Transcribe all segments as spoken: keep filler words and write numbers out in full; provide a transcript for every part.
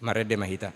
Marende ma hita.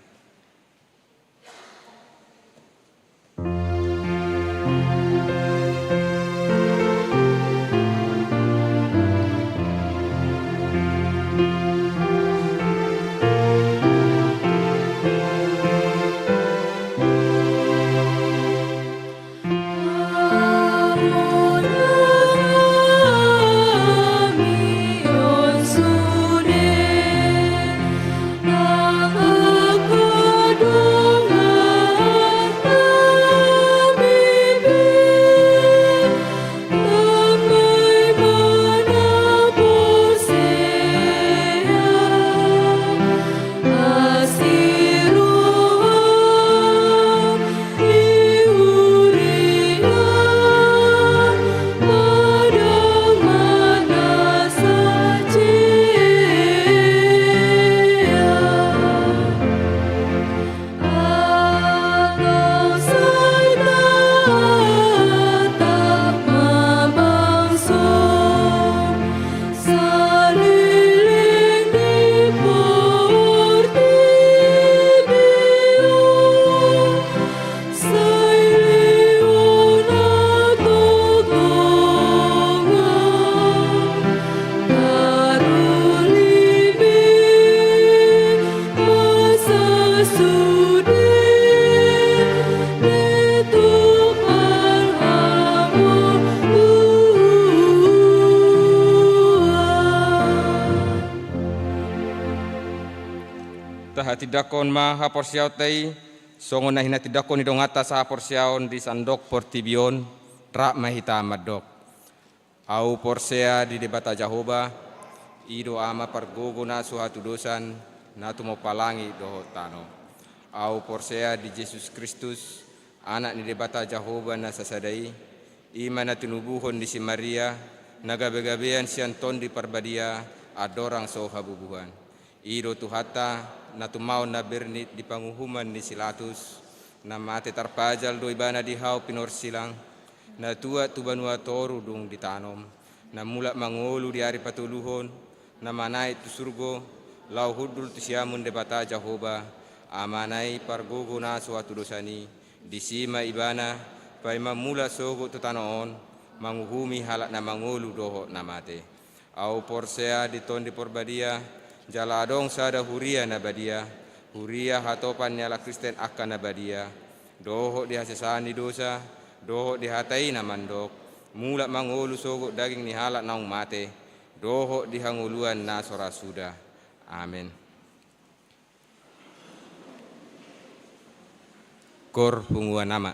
Tahatindangkon ma haporseaonta i, songon na hinatindangkon ni donganta sahaporseaon di sandok portibi on. Rap ma hita mandok. Ahu porsea di Debata Jahowa, i do Ama pargogo na so hatudosan, na tumompa langit dohot tano. Ahu porsea di Jesus Kristus, Anak ni Debata Jahowa na sasada i, i ma na tinubuhon ni si Maria, na gabegabean sian Tondi Parbadia, andorang so habubuhan. I do Tuhanta, na tumaon na bernit di panguhuman ni si Latus, na mate tarpajal do ibana di hau pinorsilang, na tuat tu banua toru dung ditanom, na mulak mangolu di ari patoluhon, na manaek tu surgo, laho hundul tu siamun Debata Jahowa, Amana i pargogo na so hatudosan i, disi ma ibana, paima mulak sogot tu tano on, manguhumi halak na mangolu dohot na mate. Ahu porsea di Tondi Parbadia, jala adong sada huria na badia, huria hatopan ni halak Kristen angka na badia, dohot di hasesaan ni dosa, dohot di hata i na mandok, mulak mangolu sogot daging ni halak naung mate, dohot di hangoluan na so ra suda. Amen. Gor punguan ama.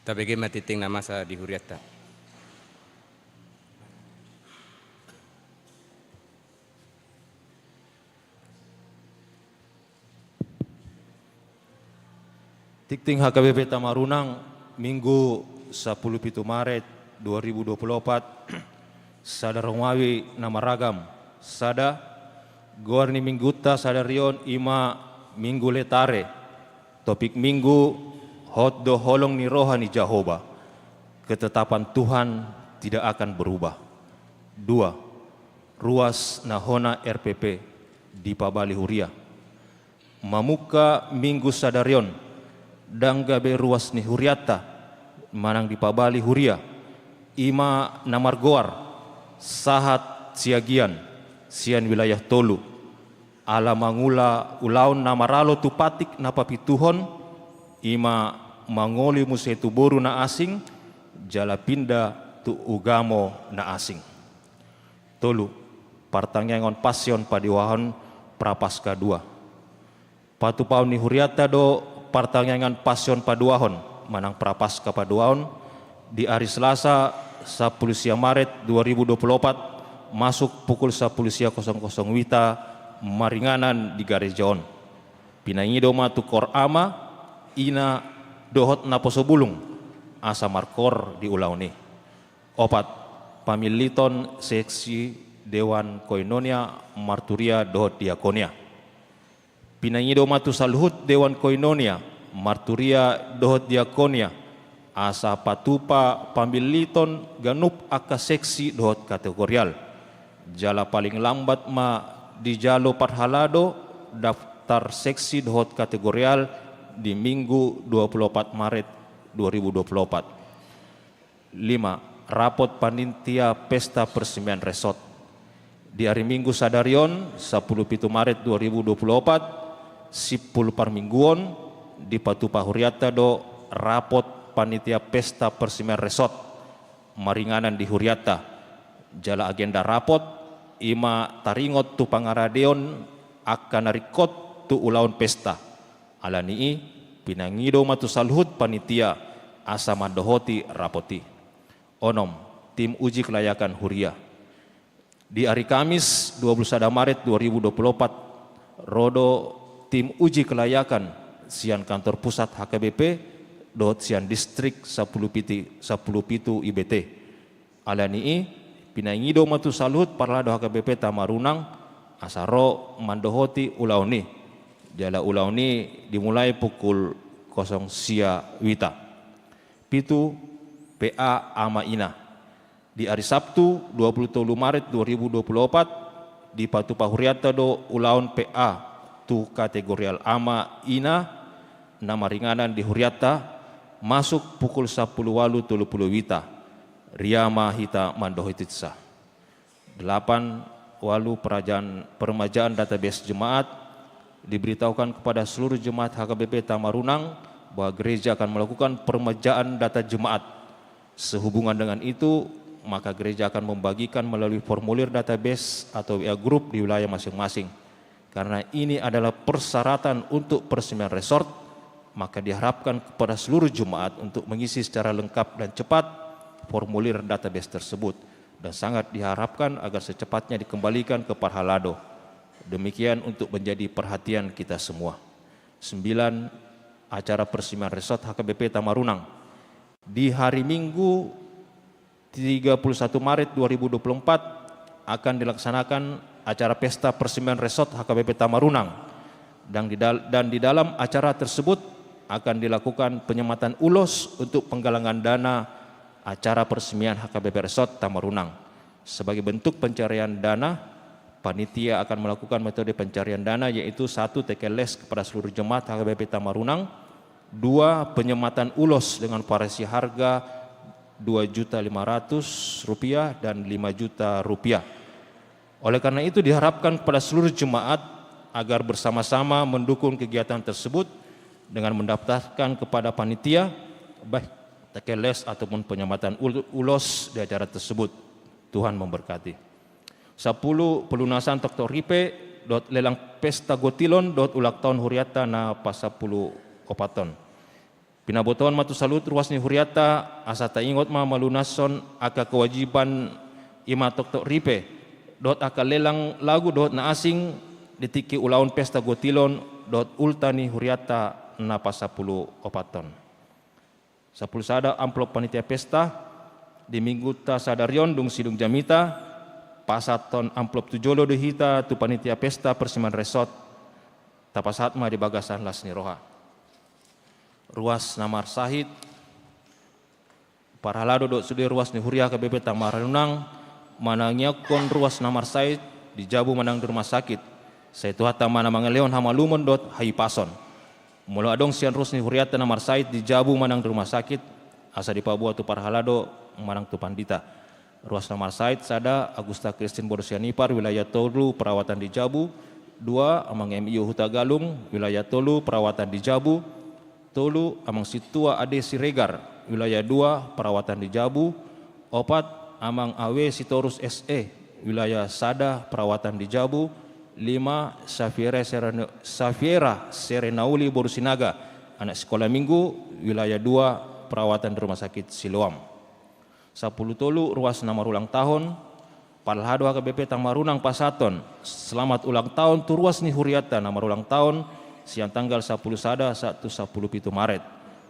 Tabege ma tingting na masa di hurianta. Tingting H K B P Tamarunang, Minggu sampulu pitu Maret dua ribu dua pulu opat, sada romawi na maragam. Sada, goar ni Minggunta sadari on i ma Minggu Letare. Topik Minggu: Hot do holong ni roha ni Jahowa. Ketetapan Tuhan tidak akan berubah. Dua, ruas na hona R P P dipabali huria. Mamungka Minggu sadari on, ndang gabe ruas ni hurianta manang dipabali huria, i ma na margoar Sahat Siagian sian wilayah tolu, ala mangula ulaon na maralo tu patik na papituhon, i ma mangoli muse tu boru na asing jala pinda tu ugamo na asing. Tolu, partangiangan Pasion paduahon Prapaskah dua. Patupaon ni hurianta do partangiangan Pasion paduahon manang Prapaskah paduahon di ari Selasa sampulu sia Maret dua ribu dua pulu opat, masuk pukul sampulu sia kosong kosong wita, maringanan di gareja on. Pinangido ma tu koor ama, ina dohot naposo bulung asa markoor di ulaon i. Opat, pamilliton seksi dewan koinonia, marturia dohot diakonia. Pinangido ma tu saluhut dewan koinonia, marturia dohot diakonia, asa patupa pamilliton ganup angka seksi dohot kategorial. Jala paling lambat ma dijalo parhalado daftar seksi dohot kategorial di Minggu dua pulu opat Maret dua ribu dua pulu opat. Lima, rapot panitia pesta persemian resort. Di ari Minggu sadari on, sampulu pitu Maret dua ribu dua pulu opat, simpul parmingguon, dipatupa hurianta do rapot panitia pesta persemian resort maringanan di hurianta. Jala agenda rapot i ma taringot tu pangaradeon angka na ringkot tu ulaon pesta. Ala ni i, pinangido ma tu saluhut panitia asa mandohoti rapot i. Onom, tim uji kelayakan huria. Di ari Kamis dua pulu sada Maret dua ribu dua pulu opat, ro do tim uji kelayakan sian kantor pusat H K B P dohot sian distrik sampulu pitu, sampulu pitu I B T. Ala ni i, pinangido ma tu saluhut parhalado H K B P Tamarunang asa ro mandohoti ulaon i. Jala ulaon i dimulai pukul kosong sia wita. Pitu, P A ama ina. Di ari Sabtu dua pulu tolu Maret dua ribu dua pulu opat, dipatupa hurianta do ulaon P A tu kategorial ama ina na maringanan di hurianta, masuk pukul sampulu ualu tolu pulu wita. Ria ma hita mandohoti sa. Delapan, ualu, perajaan, permajaan database jemaat. Diberitahukan kepada seluruh jemaat H K B P Tamarunang bahwa gereja akan melakukan permajaan data jemaat. Sehubungan dengan itu, maka gereja akan membagikan melalui formulir database atau W A group di wilayah masing-masing. Karena ini adalah persyaratan untuk peresmian resort, maka diharapkan kepada seluruh jemaat untuk mengisi secara lengkap dan cepat formulir database tersebut, dan sangat diharapkan agar secepatnya dikembalikan ke parhalado. Demikian untuk menjadi perhatian kita semua. Sembilan, acara peresmian resort H K B P Tamarunang. Di hari Minggu, tiga puluh satu Maret dua ribu dua puluh empat, akan dilaksanakan acara pesta peresmian resort H K B P Tamarunang. Dan di dal-, dan di dalam acara tersebut akan dilakukan penyematan ulos untuk penggalangan dana acara peresmian H K B P Resort Tamarunang. Sebagai bentuk pencarian dana, panitia akan melakukan metode pencarian dana, yaitu satu, teken les kepada seluruh jemaat H K B P Tamarunang, dua, penyematan ulos dengan variasi harga dua juta lima ratus rupiah dan lima juta rupiah. Oleh karena itu, diharapkan kepada seluruh jemaat agar bersama-sama mendukung kegiatan tersebut dengan mendaftarkan kepada panitia, baik teken les ataupun penyematan ul-, ulos di acara tersebut. Tuhan memberkati. Sampulu, pelunasan toktok ripe dohot lelang pesta gotilon dohot ulang taon hurianta na pasampulu opaton. Pinabotohon ma tu saluhut ruas ni hurianta, asa taingot ma malunashon angka kewajiban, i ma toktok ripe dohot angka lelang lagu dohot na asing di tingki ulaon pesta gotilon dohot ulta ni hurianta na pasampulu opathon. Sampulu sada amplop panitia pesta. Di minggunta sadari on dung sidung jamita, pasahathon amplop tu jolo do hita tu panitia pesta Persiman Resort. Tapasahat ma di bagasan las ni roha. Ruas na marsahit. Parhalado dohot sude ruas ni huria H K B P Tangmarunang manangiangkon ruas na marsahit di jabu manang di rumah sakit, sai Tuhanta ma na mangalehon hamalumon dohot hahipason. Molo adong sian ruas ni hurianta na marsahit di jabu manang di rumah sakit, asa dipaboa tu parhalado manang tu pandita. Ruas na marsahit: sada, Agusta Kristin boru Sianipar, wilayah tolu, perawatan di jabu. Dua, Amang M I U Hutagalung, wilayah tolu, perawatan di jabu. Tolu, Amang Sintua Ade Siregar, wilayah dua, perawatan di jabu. Opat, Amang Awe Sitorus S E, wilayah sada, perawatan di jabu. Lima, Safiera Serena-, Safiera Serenauli boru Sinaga, anak sekolah minggu, wilayah dua, perawatan di Rumah Sakit Siloam. Sampulu tolu, ruas na marulang tahun. Parhalado H K B P Tangmarunang pasahathon selamat ulang tahun tu ruas ni hurianta na marulang tahun, sian tanggal sampulu sada sahat tu sampulu pitu Maret.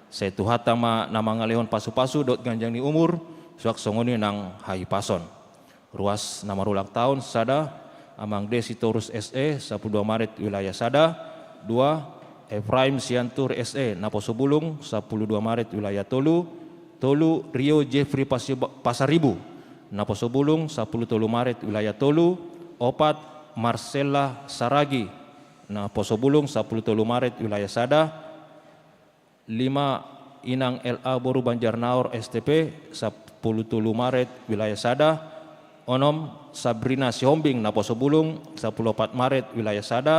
Sai Tuhanta ma na mangalehon pasupasu dohot ganjang ni umur, suang songon i nang hahipason. Ruas na marulang tahun: sada, Amang D Sitorus S E, sampulu dua Maret, wilayah sada. Dua, Efraim Siantur S E, Naposobulung, sampulu dua Maret, wilayah tolu. Tolu, Rio Jeffrey Pasiba-, Pasaribu, Naposobulung, sampulu tolu Maret, wilayah tolu. Opat, Marcella Saragi, Naposobulung, sampulu tolu Maret, wilayah sada. Lima, Inang L A boru Banjarnaor S T P, sampulu tolu Maret, wilayah sada. Onom, Sabrina Sihombing, Naposobulung, sampulu opat Maret, wilayah sada.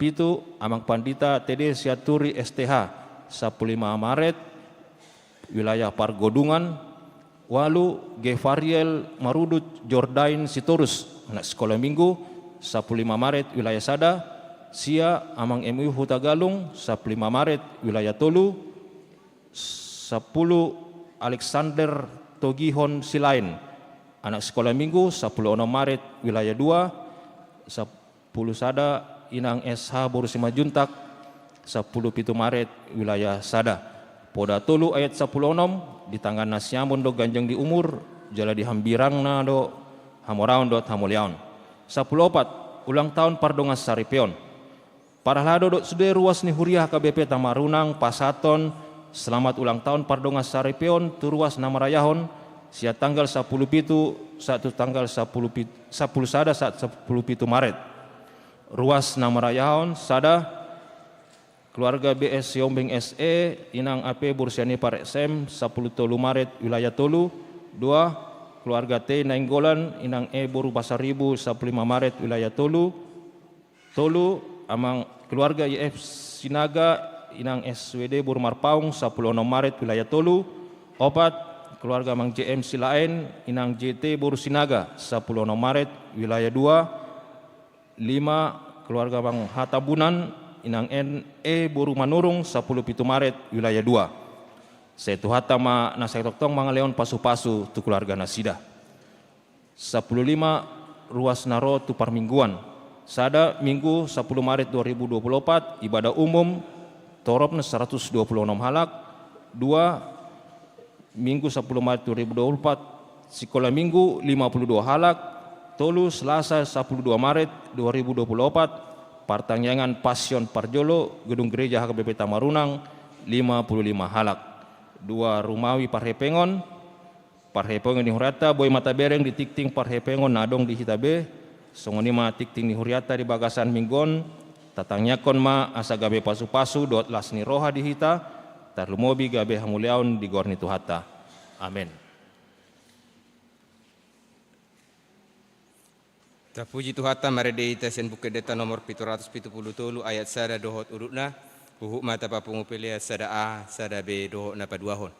Pitu, Amang Pandita T D Sianturi S T H, sampulu lima Maret, wilayah Pargodungan. Ualu, Gevariel Marudut Jordain Sitorus, anak sekolah minggu, sampulu lima Maret, wilayah sada. Sia, Amang M U Hutagalung, sampulu lima Maret, wilayah tolu. Sampulu, Alexander Togihon Silain, anak sekolah minggu, sampulu onom Maret, wilayah dua. Sap-, Sampulu sada, Inang S H boru Simanjuntak, sampulu pitu Maret, wilayah sada. Poda tolu ayat sampulu onom: Di tangan na siamun do ganjang ni umur, jala di hambirangna do hamoraon dohot hamuliaon. Sampulu opat, ulang tahun pardongansaripeon. Parhalado dohot sude ruas ni huria H K B P Tangmarunang pasahathon selamat ulang tahun pardongansaripeon tu ruas na marayahon, sian tanggal sampulu pitu sahat tu tanggal sampulu pit-, sampulu sada sahat sampulu pitu Maret. Ruas na marayahon: sada, keluarga B S Sihombing S E, Inang A P boru Sianipar S M, sampulu tolu Maret, wilayah tolu. Dua, keluarga T Nainggolan, Inang E boru Pasaribu, sampulu lima Maret, wilayah tolu. Tolu, Amang, keluarga Y F Sinaga, Inang S W D boru Marpaung, sampulu onom Maret, wilayah tolu. Opat, keluarga Amang J M Silaen, Inang J T boru Sinaga, sampulu onom Maret, wilayah dua. Lima, keluarga Amang H Tambunan, Inang N E boru Manurung, sampulu pitu Maret, wilayah dua. Sai Tuhanta ma na sai tongtong mangalehon pasupasu tu keluarga nasida. Sampulu lima, ruas na ro tu parmingguan. Sada, Minggu sampulu Maret dua ribu dua puluh opat, ibadah umum, toropna saratus dua puluh onom halak. Dua, Minggu sampulu Maret dua ribu dua puluh opat, sikola Minggu lima puluh dua halak. Tolu, Selasa sampulu dua Maret dua ribu dua puluh opat, partangiangan Pasion parjolo, gedung gereja H K B P Tangmarunang, lima puluh lima halak. Dua, Rumawi parhepengon, parhepengon ni hurianta, boi ma tabereng di tingting parhepengon na adong di hita be. Songon i ma tingting ni hurianta di bagasan minggu on, tatangiangkon ma asa gabe pasupasu dohot las ni roha di hita, tarlumobi gabe hamuliaon di goar ni Tuhanta. Amen. Tapuji Tuhanta, marende hita sian Buku Endenta nomor pitu ratus pitu pulu tolu ayat sada dohot udutna, huhut ma tapapungu pelean sada A, sada B dohot na paduahon.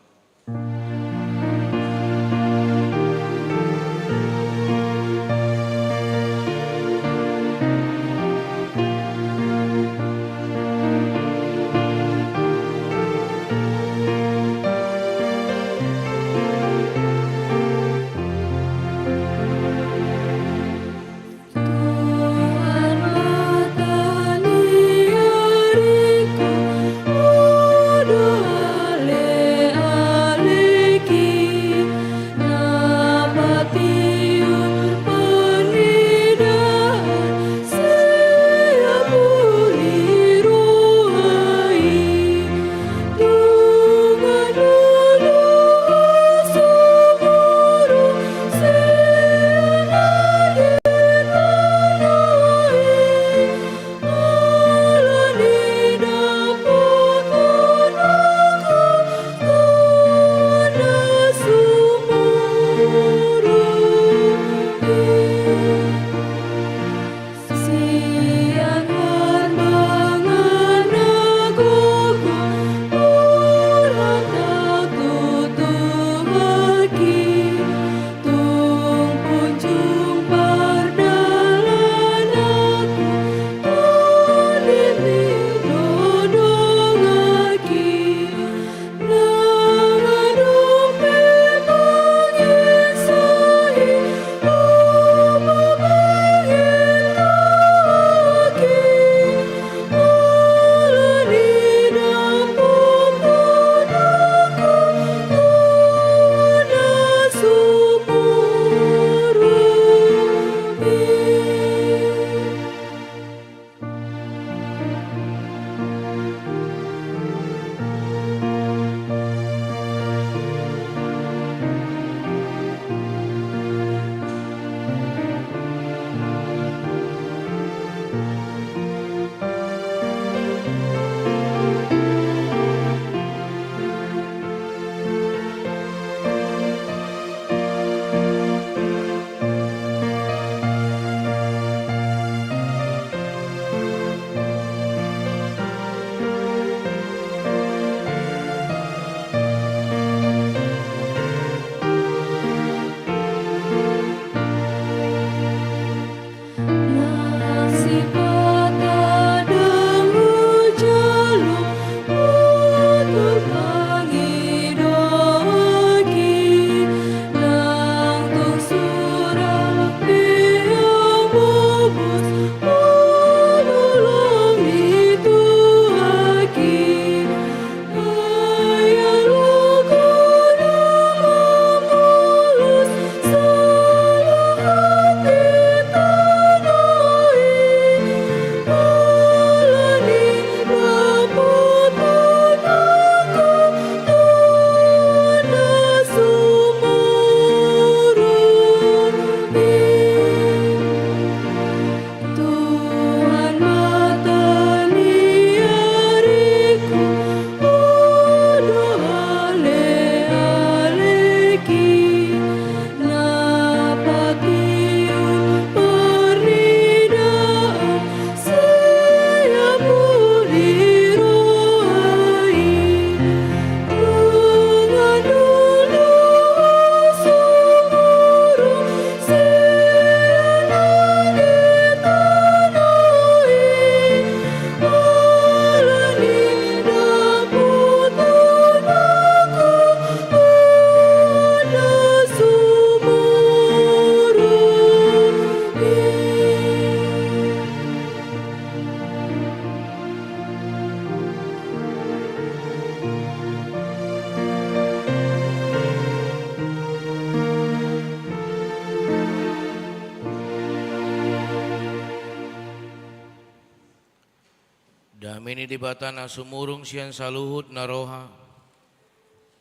Dame ni Debata na sumurung sian saluhut na roha,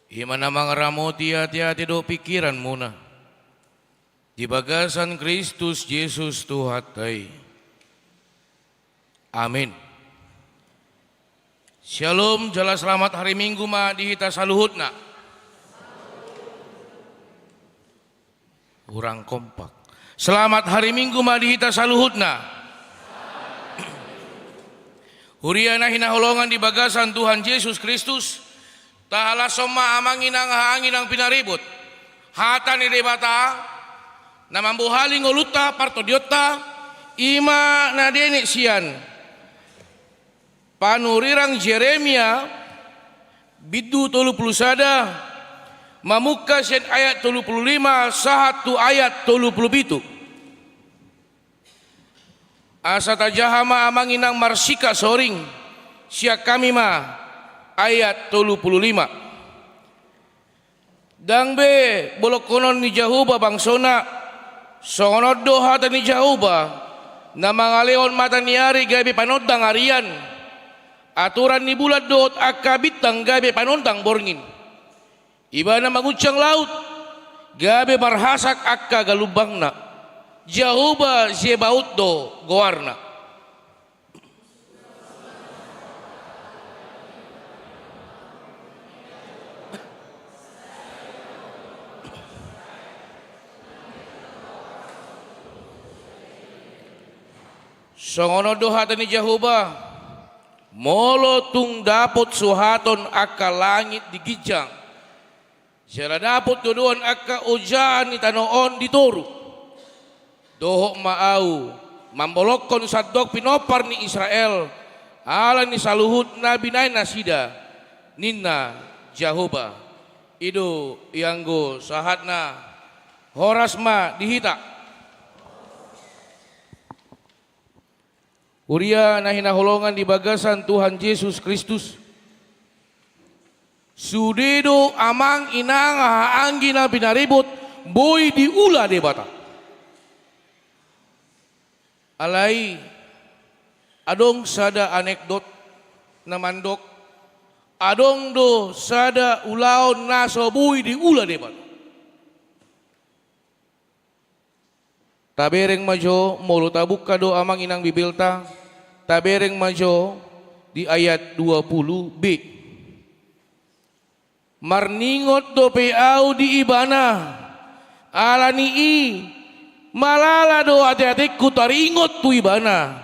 i ma na mangaramoti ateate dohot pingkiranmuna di bagasan Kristus Jesus Tuhanta i. Amin. Syalom, jala selamat hari Minggu ma di hita saluhutna. Kurang kompak. Selamat hari Minggu ma di hita saluhutna. Huria na hinaholongan di bagasan Tuhan Jesus Kristus, tahalashon ma amang inang haha inang pinaribot hata ni Debata, na mambohali ngolunta partondionta, i ma na dienet sian panurirang Jeremia, bindu tolu pulu sada, mamungka sian ayat tolu pulu lima sahat tu ayat tolu pulu pitu. Asa tajaha ma amang inang marsingkat soring, sian hami ma ayat tolu pulu lima. Ndang be bolongkonon ni Jahowa bangsona, songon on do hata ni Jahowa, na mangalehon mata ni ari gabe panondang arian, aturan ni bulan dohot angka bintang gabe panondang borngin. Ibana manguncang laut, gabe marhasak angka galumbangna. Jahowa Zebaot do goarna. Songon on do hata ni Jahowa, molo tung dapot suhaton angka langit di ginjang, jala dapot dodoan angka ojaan ni tano on di toru, dohot ma ahu mambolongkon sandok pinompar ni Israel, ala ni saluhut na binahen nasida, ninna Jahowa. I do ianggo sahatna. Horas ma di hita. Huria na hinaholongan di bagasan Tuhan Jesus Kristus, sude do amang inang haha anggi na pinaribot boi diula Debata. Alai adong sada anekdot na mandok, adong do sada ulaon na so boi diula Debata. Tabereng ma jo, molo tabungka do amang inang Bibelta, tabereng ma jo di ayat dua pulu B. Marningot dope ahu di Ibana, ala ni i malala do ateatengku taringot tu Ibana.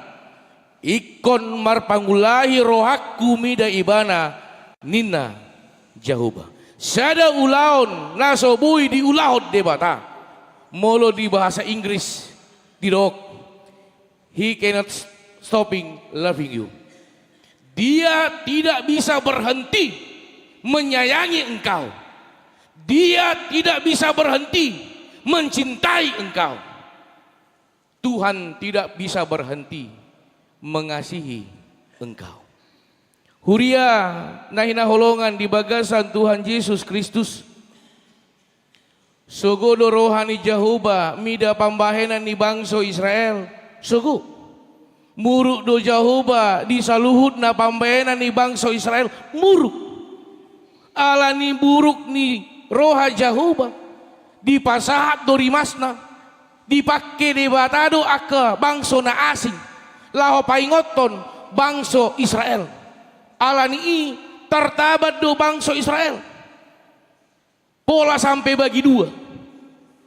Ingkon marpangulahi rohangku mida Ibana, ninna Jahowa. Sada ulaon na so boi diulahon Debata. Molo di bahasa Inggris didok, "He cannot stopping loving you." Dia tidak bisa berhenti menyayangi engkau. Dia tidak bisa berhenti mencintai engkau. Tuhan tidak bisa berhenti mengasihi engkau. Huria na hinaholongan di bagasan Tuhan Jesus Kristus, sogo do roha ni Jahowa mida pambahenan ni bangso Israel? Sogo. Muruk do Jahowa di saluhutna pambahenan ni bangso Israel? Muruk. Ala ni muruk ni roha Jahowa, dipasahat do rimasna, dipangke Debata do angka bangso na asing laho paingothon bangso Israel. Ala ni i tartaban do bangso Israel. Pola sampe bagi dua.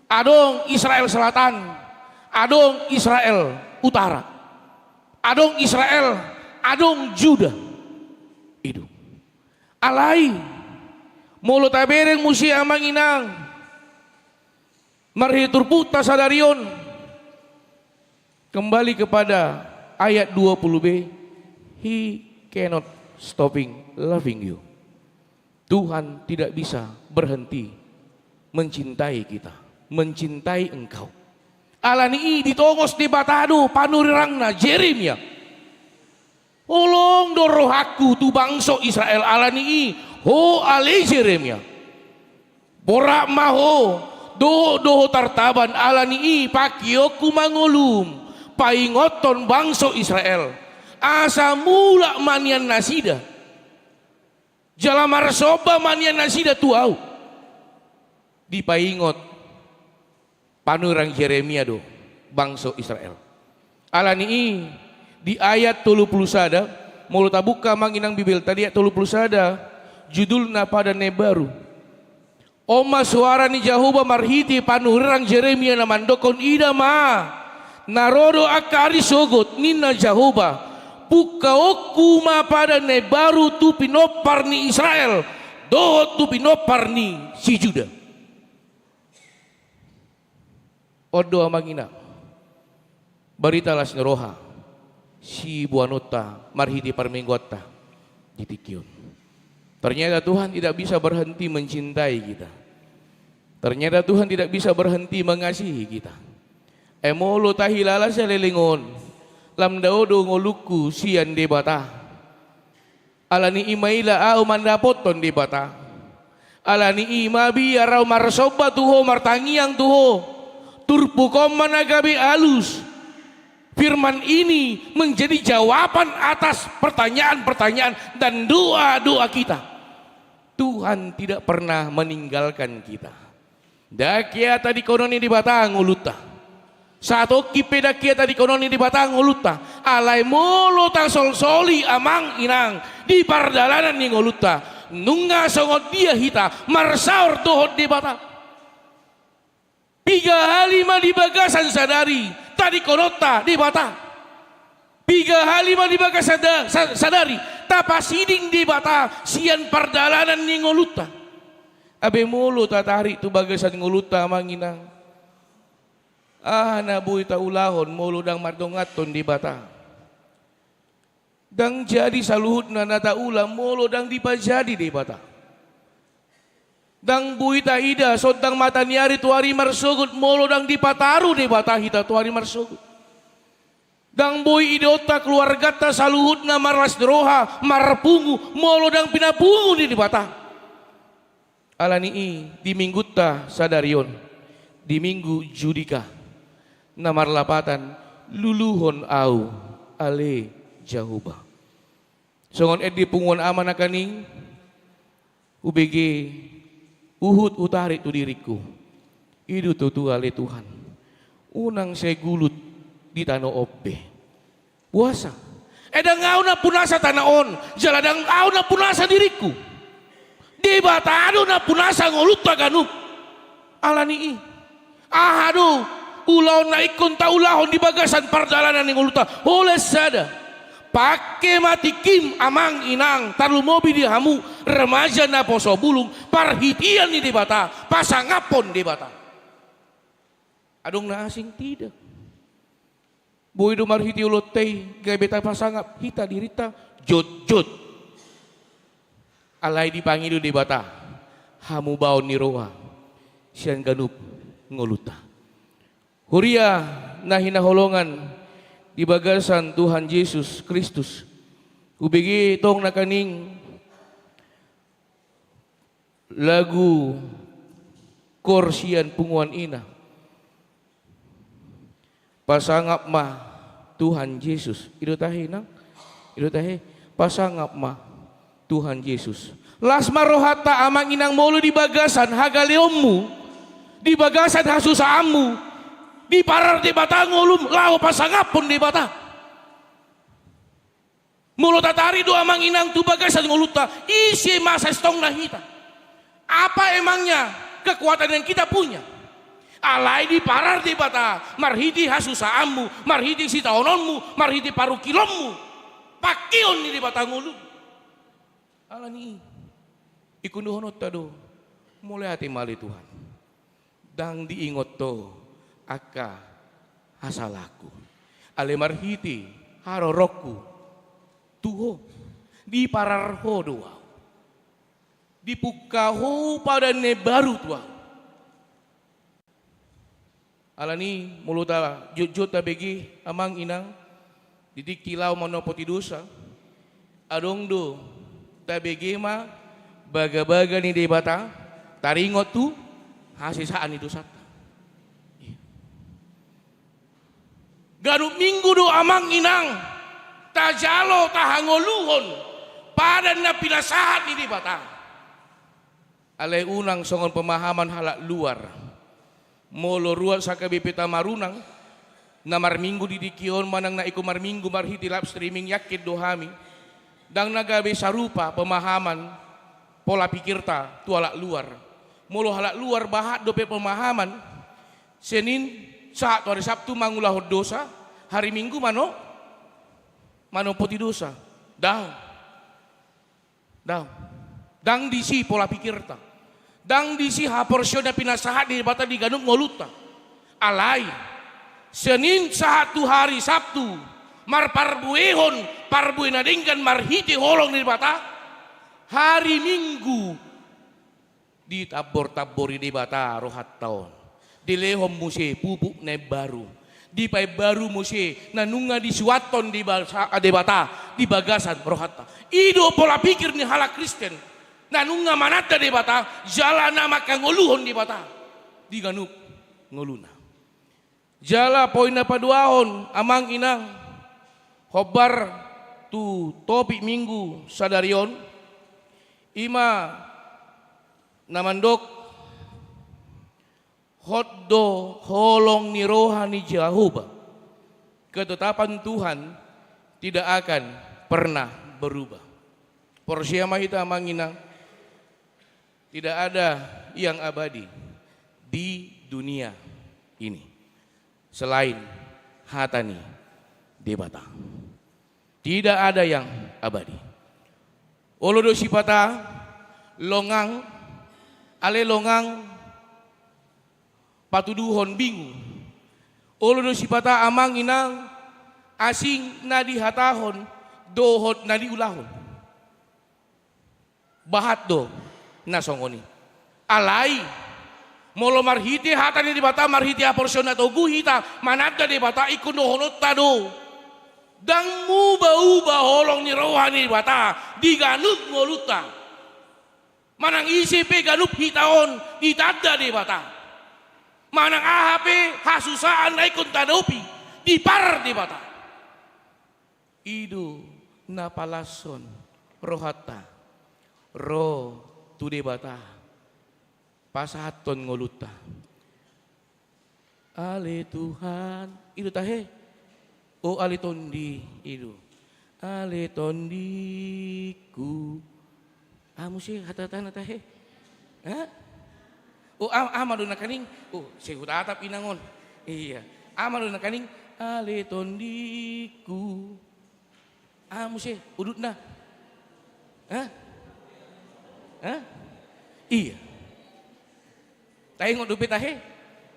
Adong Israel Selatan, adong Israel Utara. Adong Israel, adong Juda. I do. Alai molo tabereng muse amang inang marhite turpukta sadari on, kembali kepada ayat dua puluh B, "He cannot stopping loving you." Tuhan tidak bisa berhenti mencintai kita, mencintai engkau. Ala ni i ditongos Debata do panurirangna Jeremia. Holong do rohangku tu bangso Israel, ala ni i, ho ale Jeremia, borat ma ho, dohot do ho tartaban, ala ni i pangkeonku ma ngolum paingothon bangso Israel. Asa mulak ma nian nasida, jala marsomba ma nian nasida tu Ahu. Dipaingot panurirang Jeremia do bangso Israel. Ala ni i, di ayat tolu pulu sada, molo tabuka amang inang Bibelta di ayat tolu pulu sada, judulna Padan na Imbaru. On ma soara ni Jahowa marhite panurirang Jeremia na mandokkon: Ida ma, na ro do angka ari sogot, ninna Jahowa, pungkaonku ma padan na imbaru tu pinompar ni Israel dohot tu pinompar ni si Juda. On do amang inang barita las ni roha siboanonta marhite parmingguanta di tingki on. Ternyata Tuhan tidak bisa berhenti mencintai kita. Ternyata Tuhan tidak bisa berhenti mengasihi kita. Ai molo tahilala saleleng on, lam dao do ngolungku sian Debata. Ala ni i maila ahu mandapothon Debata. Ala ni i mabiar ahu marsomba tu Ho, martangiang tu Ho. Turpuk on ma na gabe alus. Firman ini menjadi jawaban atas pertanyaan-pertanyaan dan doa-doa kita. Tuhan tidak pernah meninggalkan kita. Ndang hea tadingkonon ni Debata ngolunta. Satongkin pe ndang hea tadingkonon ni Debata ngolunta. Alai molo tasolsoli amang inang di pardalanan ni ngolunta, nunga songon dia hita marsaor dohot Debata? Piga hali ma di bagasan sadari tadingkononta Debata? Piga hali ma di bagasan da-, sa-, sadari tapasiding Debata sian pardalanan ni ngolunta? Ai be molo tatarik tu bagasan ngolunta amang inang, aha na boi taulahon molo ndang mardonganhon Debata? Ndang jadi saluhutna na taula molo ndang dipajadi Debata. Ndang boi taida sondang mata ni ari tu ari marsogot molo ndang dipataru Debata hita tu ari marsogot. Ndang boi idaonta keluarganta saluhutna marlas ni roha, marpungu, molo ndang pinapungu ni Debata. Ala ni i, di minggunta sadari on, di Minggu Judika, na marlapatan Luluhon Ahu, ale Jahowa. Songon ende punguan ama nangkaning, hubege, huhut hutarik tu diringku. I do tutu ale Tuhan, unang sai gulut di tano on be. Boasa? Ai ndang ahu nampunasa tano on, jala ndang ahu nampunasa diringku. Debata do nampunasa ngolunta ganup. Ala ni i, aha do ulaon na ingkon taulahon di bagasan pardalanan ni ngolunta? Holan sada. Pangke ma tingkim amang inang, tarlumobi di hamu remaja naposo bulung, parhitean ni Debata, pasangaphon Debata. Adong na asing? Tidak. Boi do marhite ulaonta i gabe tapasangap hita dirinta jotjot. Alai dipangido Debata hamubaon ni roha sian ganup ngolunta. Huria na hinaholongan di bagasan Tuhan Jesus Kristus, hubege tong nangkaning lagu koor sian punguan ina. Pasangap ma Tuhan Jesus. I do tahe, inang? I do tahe? Pasangap ma Tuhan Jesus. Las ma rohanta amang inang molo di bagasan hagaleonmu, di bagasan hasusaanmu, diparar Debata ngolum laho pasangaphon Debata. Molo tatarik do amang inang tu bagasan ngolunta, ise ma sasintongna hita? Apa emangnya kekuatan yang kita punya? Alai diparar Debata marhite hasusaanmu, marhite sitaononmu, marhite parungkilonmu. Pangkeon ni Debata ngolum. Ala ni i, ingkon dohononta do, mauliate ma ale Tuhan. Ndang diingot Ho angka hasalangku. Alai marhite haroroku tu Ho, diparar Ho do ahu. Dipungka Ho padan na imbaru tu ahu. Ala ni i, molo tajotjot tabege amang inang, di tingki laho manopoti dosa, adong do tabege ma bagabaga ni Debata, taringot tu hasesaan ni dosanta. Ganup minggu do amang inang Tajalo, tahangoluhon padan na pinasahat ni Debata. Alai unang songon pemahaman halak luar. Molo ruat H K B P ta marunang, na marminggu di tingki on manang na ingkon marminggu marhite live streaming, yakin do hami, ndang na gabe sarupa pemahaman, pola pikirta tu halak luar. Molo halak luar bahat dope pemahaman, Senin sahat tu hari Sabtu mangulahon dosa, hari Minggu mano, manompoti dosa. Daong. Daong. Ndang disi pola pikirta. Ndang disi haporseaon na pinasahat ni Debata di ganup ngolunta. Alai, Senin sahat tu hari Sabtu, marparbuehon parbue na denggan marhite holong ni Debata, hari Minggu, ditambor-tambori Debata rohanta on. Dilehon muse pupuk na imbaru. Dipaimbaru muse na nunga disuanhon Debata, Debata di bagasan rohanta. I do pola pikir ni halak Kristen. Na nunga mananda Debata, jala na mangkangoluhon Debata di ganup ngoluna. Jala poin na paduahon, amang inang, hombar tu topik Minggu sadari on, i ma na mandok, hot do holong ni roha ni Jahowa. Ketetapan Tuhan tidak akan pernah berubah. Porsea ma hita, amang inang. Tidak ada yang abadi di dunia ini selain hata ni Debata. Tidak ada yang abadi. Olo do sipata longang, ale longang patuduhon bingung. Olo do sipata, amang inang, asing na dihatahon dohot na diulahon. Bahat do na songon i. Alai, molo marhite hata ni Debata, marhite haporseaon na togu hita mananda Debata, ingkon dohononta do, ndang muba-uba holong ni roha ni Debata di ganup ngolunta. Manang ise pe ganup hita on ditanda Debata. Manang aha pe hasusaan na ingkon tahadopi, dipar Debata. I do na palashon rohanta ro tu Debata, pasahathon ngolunta. Ale Tuhan, i do tahe. O ale tondi, i do. Ale tondingku. Aha muse hata-hatana tahe? Ha? O, a-, aha ma do nangkaning? O, sai hutatap inang on. Iya. Aha ma do nangkaning? Ale tondingku. Aha muse udutna? Ha? Ha? Iya. Taingot dope tahe?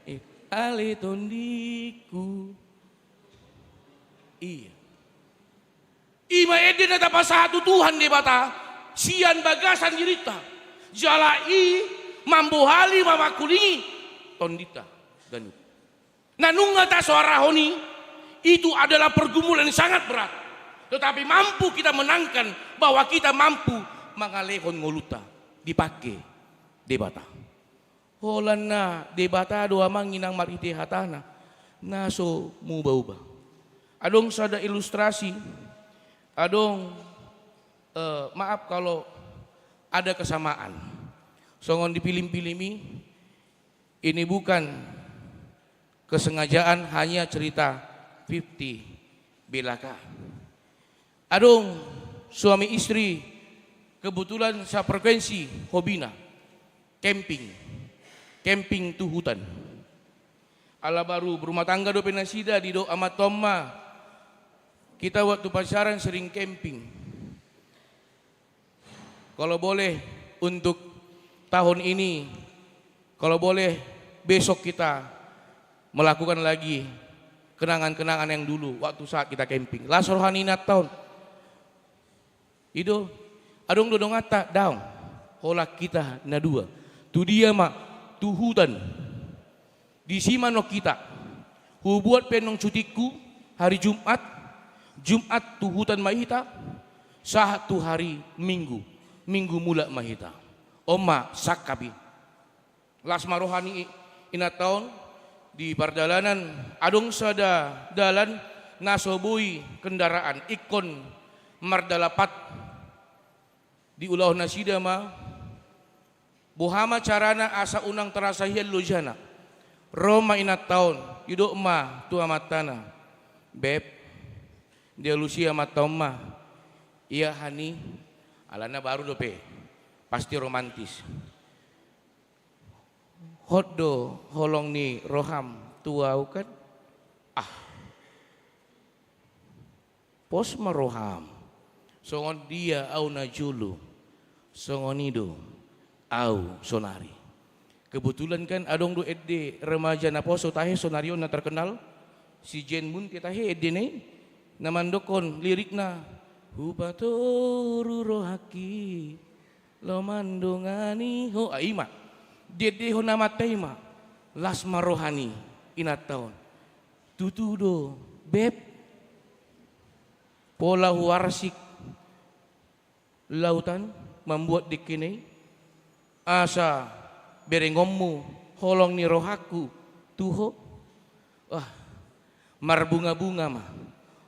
Iya. Ale tondingku. Iya. I ma ende na tapasahat tu Tuhan Debata sian bagasan dirinta. Jala i mambohali, mamangkulingi tondinta ganup. Na nunga tasoarahon i, itu adalah pergumulan yang sangat berat. Tetapi mampu kita menangkan, bahwa kita mampu mangalehon ngolunta dipangke Debata. Holan na Debata do, amang inang, marhite hatana na so muba-uba. Adong sada ilustrasi, adong, eh, maaf kalau ada kesamaan. Songon di pilim-pilim i, ini bukan kesengajaan, hanya cerita fifty belaka. Adong suami istri kebetulan safrekuensi hobina, camping. Camping tu hutan. Ala baru berumah tangga dope nasida, didok amanta on ma, kita waktu pacaran sering camping. Kalau boleh untuk tahun ini, kalau boleh besok kita melakukan lagi kenangan-kenangan yang dulu waktu saat kita camping. Las roha ni inanta on. I do, adong do donganta, daong. Holan hita na dua. Tu dia ma? Tu hutan. Disi ma annon hita. Hubuat pe annon cutingku hari Jumat. Jumat tu hutan ma hita. Sahat tu hari Minggu. Minggu mulak ma hita. On ma sangkap i. Las ma roha ni inanta on, di pardalanan adong sada dalan na so boi kendaraan ingkon mardalapat, diulahon nasida ma, boha ma carana asa unang tarasa hian lojana. Ro ma inanta on, didok ma tu amantana, "Beb, dialusi amanta on ma." "Ia, Hani." Alana baru dope, pasti romantis. "Hot do holong ni roham tu au kan?" "Ah, pos ma roham. Songon dia au na jolo, songon i do au sonari." Kebetulan kan adong do ende remaja na poso tahe sonari on na terkenal, si Jen Munte tahe endena i, na mandokkon lirikna, "Hupatoru rohangki, laho mandongani ho." Ah, i ma. Diendehon amanta i ma. Las ma roha ni inanta on. "Tutu do, Beb. Pola huarsik lautan mambuat dengke na i, asa berengonmu holong ni rohangku tu ho." Wah, marbunga-bunga ma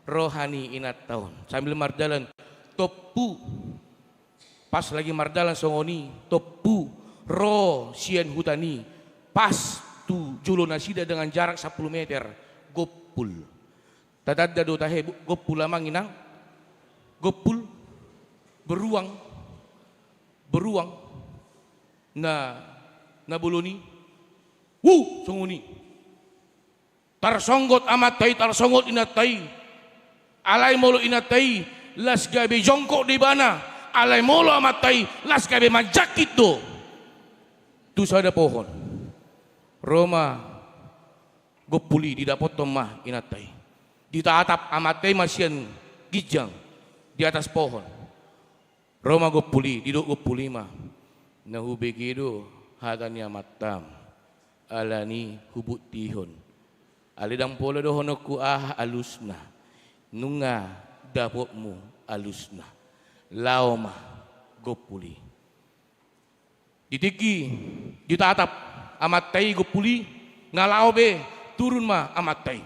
roha ni inanta on. Sambil mardalan, tompu. Pas lagi mardalan songon i, tompu ro sian huta i, pas tu jolo nasida dengan jarak sapuluh meter, gompul. Tatanda do tahe gompul, amang inang? Gompul, beruang, beruang na, na bolon i, wu, songon i. Tarsonggot amanta i, tarsonggot inanta i. Alai molo inanta i las gabe jongkok do ibana, alai molo amanta i las gabe manjangkit do tu sada pohon. Ro ma gompul i, didapothon ma inanta i. Ditatap amanta i ma sian ginjang di atas pohon. Ro ma gompul i, didok gompul i ma, "Na hubege do hata ni amantam, alani hubuktihon. Alai ndang pola dohononku aha alusna, nunga dapotmu alusna." Laho ma gompul i. Di tingki ditatap amanta i gompul i, nga laho be, turun ma amanta i.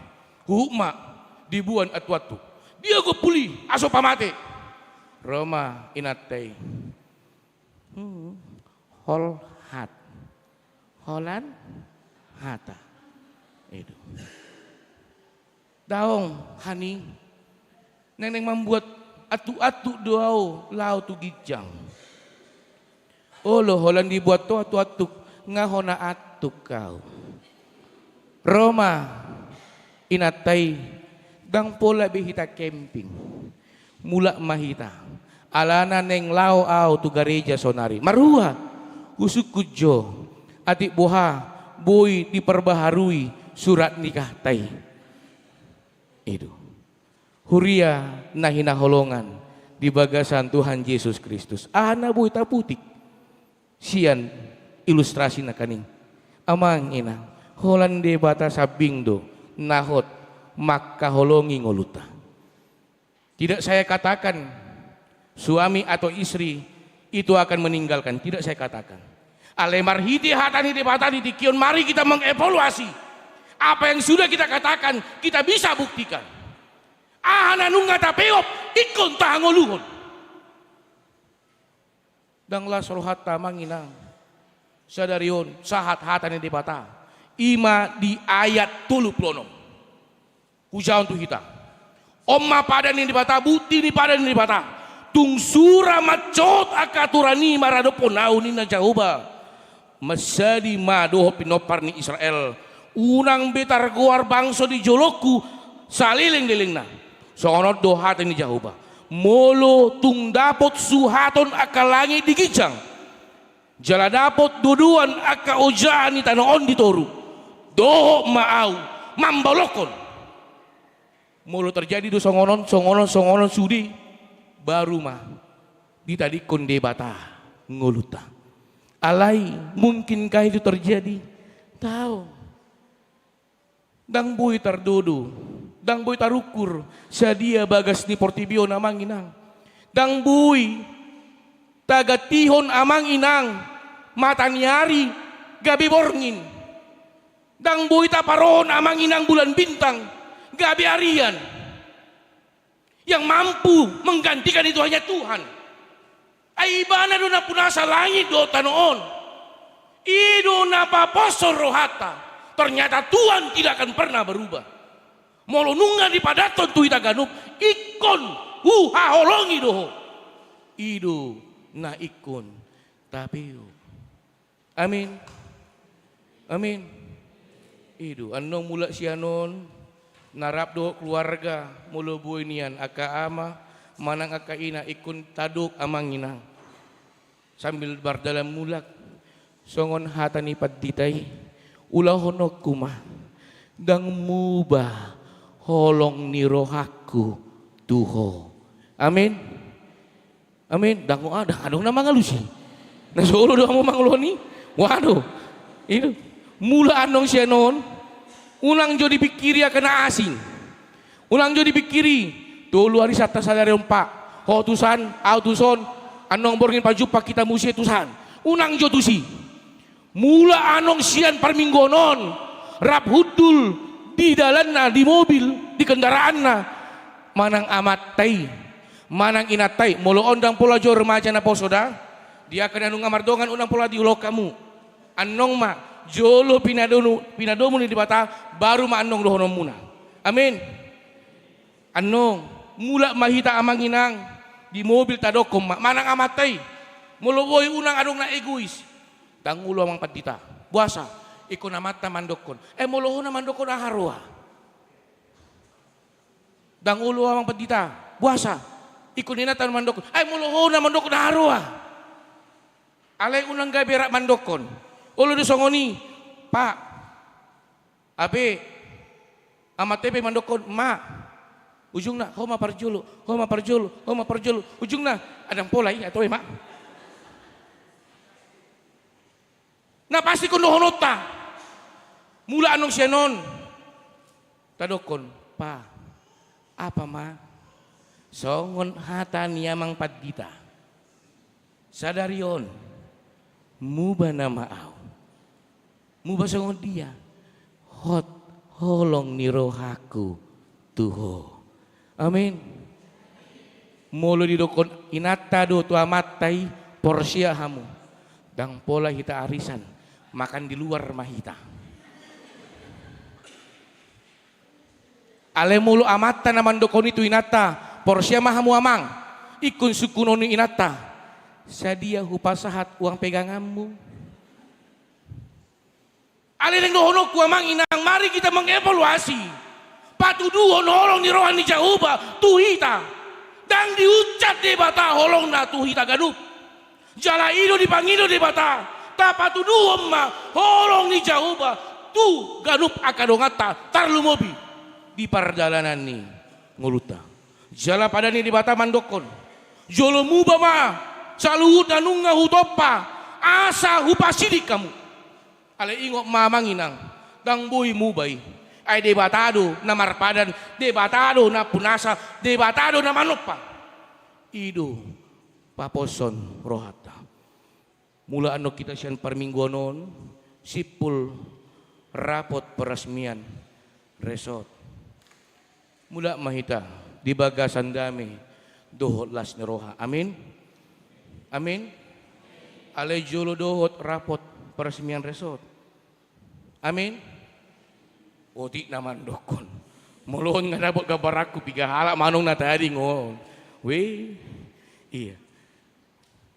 Huhut ma diboan antuantu. "Dia gompul i, aso pamate?" Ro ma inanta i. Hmm, hol hat. Holan hata. Itu. "Daong, Hani. Naeng, naeng mambuat antuk-antuk do au laho tu ginjang." Olo, holan dibuat ho antuk-antuk, nga hona antuk au. Ro ma inanta i, "Ndang pola be hita camping. Mulak ma hita. Alana naeng laho au tu gareja sonari. Marhua? Husungkun jo atik boha boi diperbaharui surat nikahta i." Itu. Huria na hinaholongan di bagasan Tuhan Jesus Kristus, aha na boi taputik sian ilustrasi nangkin i? Amang inang, holan Debata sambing do na hot mangkaholongi ngolunta. Tidak saya katakan suami atau istri itu akan meninggalkan, tidak saya katakan. Alai marhite hata ni Debata di tingki on, mari kita mengevaluasi apa yang sudah kita katakan, kita bisa buktikan. Aha na nunga tapeop, ingkon tahangoluhon. Ndang las rohanta, amang inang. Sadari on sahat hata ni Debata, i ma di ayat tolu pulu onom. Hujahahon tu hita. On ma padan ni Debata, bukti ni padan ni Debata. Tung sura mansot angka aturan i maradophon au, ninna Jahowa. Mansadi ma dohot pinompar ni Israel, unang be targoar bangso di jolongku saleleng-lelengna. Songon on do hata ni Jahowa. Molo tung dapot suhaton angka langit di ginjang, jala dapot dodoan angka ojaan ni tano on di toru, dohot ma au mambolongkon. Molo terjadi do songon on, songon on, songon on sude, baru ma ditadingkon Debata ngolunta. Alai mungkinkah itu terjadi? Daong. Ndang boi tardodo, ndang boi tarukur sadia bagas ni portibi on, amang inang. Ndang boi tagantihon, amang inang, mata ni ari gabe borngin. Ndang boi taparohon, amang inang, bulan bintang gabe arian. yang mampu menggantikan itu hanya Tuhan. Ai Ibana do nampunasa langit dohot tano on. I do na paposhon rohanta. Ternyata Tuhan tidak akan pernah berubah. Molo nunga dipadathon tu hita ganup, ingkon huhaholongi do ho. I do na ingkon tapio. Amin. Amin. I do, annon mulak sian on, na rap dohot keluarga, molo boi nian angka ama, manang angka ina, ingkon tadok amang inang. Sambil mardalan mulak, songon hata ni pandita i, ulahononku ma, ndang muba holong ni rohangku tu ho. Amin. Amin. Ndang ho, ah, ndang adong na mangalusi. Na solo do hamu mangoloi. Waduh. I do. Mulak annon sian on. Unang jo dipingkiri angka na asing. Unang jo dipingkiri. Tolu ari santa sadari on, Pak. Ho tusan, au tuson. Annon borngin pajumpang hita muse tusan. Unang jo tusi. Mulak annon sian parmingguon on, rap hundul di dalanna, di mobil, di kendaraanna, manang amanta i, manang inanta i, molo on ndang pola jo remaja naposo da, di angka na nunga mardongan unang pola diulahon hamu. Annon ma, jolo pinadonu-, pinadomu ni Debata, baru ma annon dohononmuna. Amin. Annon, mulak ma hita amang inang, di mobil tadokkon ma, manang amanta i, molo boi unang adong na egois. Ndang olo amang pandita. Boasa? Ingkon amanta mandokkon. Ai molo ho na mandokkon aha roha? Ndang olo amang pandita. Boasa? Ingkon inanta mandokkon. Ai molo ho na mandokkon aha roha? Alai unang gabe rap mandokkon. Olo do songon i, Pak. Ape, amanta i pe mandokkon, Ma. Ujungna, ho ma parjolo, ho ma parjolo, ho ma parjolo. Ujungna, ndang pola i, ato e, Ma. Na pasti ingkon dohononta. Mulak annon sian on. Tadokkon, Pa. Apa, Ma? Songon hata ni amang pandita. Sadari on, muba nama au. Muba songon dia, hot holong ni rohangku tu ho. Amin. Molo didokkon inanta do tu amanta i, porsea hamu. Ndang pola hita arisan, makan di luar ma hita. Alai molo amanta na mandokkon i tu inanta, porsea ma hamu amang, ingkon sungkunon ni inanta, sadia hupasahat uang peganganmu. Alai naeng dohononku amang inang, mari hita mengevaluasi patuduhon holong ni roha ni Jahowa tu hita. Ndang diuncak Debata holongna tu hita ganup. Jala i do dipangido Debata, tapatuduhon ma holong ni Jahowa tu ganup angka donganta, tarlumobi di pardalanan ni ngolunta. Jala padan ni Debata mandokkon, jolo muba ma saluhut na nunga hutompa, asa hupasiding hamu. Alai ingot ma amang inang, ndang boi muba i. Ai Debata do na marpadan, Debata do nampunasa, Debata do na manompa. I do paposhon rohanta. Mulak annon hita sian parmingguon on, simpul rapot peresmian resort. Mulak ma hita di bagasan dame dohot las ni roha. Amin. Amin. Alai jolo dohot rapot peresmian resort. Amin. Otik na mandokkon. Molo on nga dapot gambaranku, piga halak manang na tading on. Weh. Iya.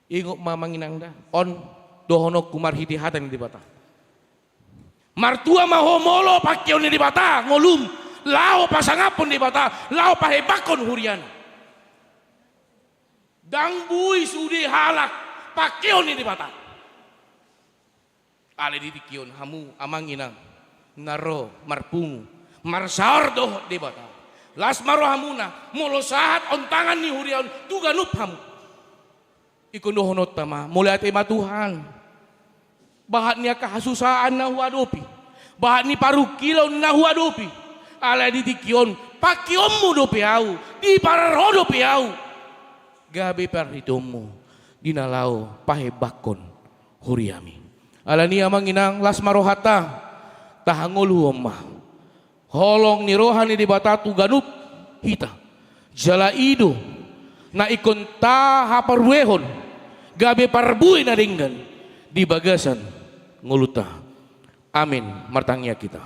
Ingot ma amang inang da. On dohononku marhite hata ni Debata. Martua ma ho molo pangkeon ni Debata ngolum, laho pasangaphon Debata, laho pahebakkon huriana. Ndang boi sude halak pangkeon ni Debata. Alai di tingki on hamu amang inang na ro marpungu, marsaor dohot Debata, las ma rohamuna molo sahat ontangan ni huria on tu ganup hamu. Ingkon dohononta ma, mauliate ma Tuhan. Bahat ni angka hasusaan na huadopi, bahat ni parungkilon na huadopi. Alai di tingki on, pangkeonmu dope ahu, diparar ho dope ahu. Gabe parhiteonmu di na laho pahebakkon huriami. Alani amang inang, las ma rohanta, tahangoluhon ma holong ni roha ni Debata tu ganup hita. Jala i do na ingkon tahaparuehon gabe parbue na denggan di bagasan ngolunta. Amin. Martangiang hita.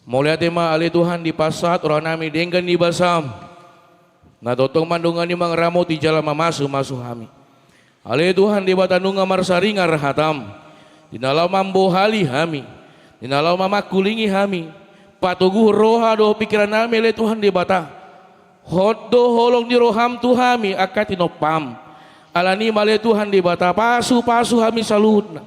Mauliate ma ale Tuhan dipasahat rohanami denggan di basaM. Na tongtong mandongani, mangaramoti jala mamasumasu hami. Ale Tuhan Debata, nunga marsaringar hataM, di na laho mambohali hami, di na laho mamangkulingi hami, patoguhon roha dohot pingkirannami ale Tuhan Debata. Hot do holong ni rohaM tu hami angka tinompaM. Alani i ma ale Tuhan Debata, pasupasu hami saluhutna.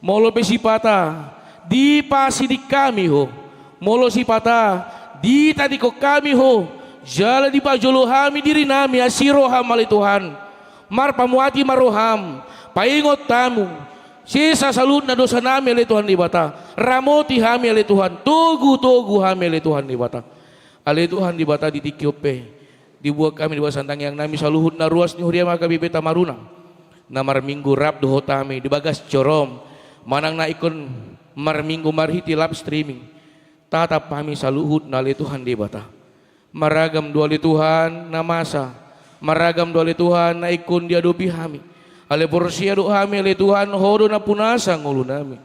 Molo pe sipata dipasiding hami Ho, molo sipata ditadingkon hami Ho, jala dipajolo hami dirinami asi rohaM ale Tuhan, marpamuati ma rohaM, paingot hamu sesa saluhutna dosanami ale Tuhan Debata. Ramoti hami ale Tuhan, togutogu hami ale Tuhan Debata. Ale Tuhan Debata, di tingki on pe dibuat hami di bagasan tangiangnami saluhut na ruas ni huriaM angka bebeta marunang na marminggu rap dohot hami di bagas joroM, manang na ingkon marminggu marhite live streaming. Tatap hami saluhutna ale Tuhan Debata. Maragam do ale Tuhan na masa, maragam do ale Tuhan na ingkon diadopi hami. Alai porsea do hami ale Tuhan, Ho do nampunasa ngolunami.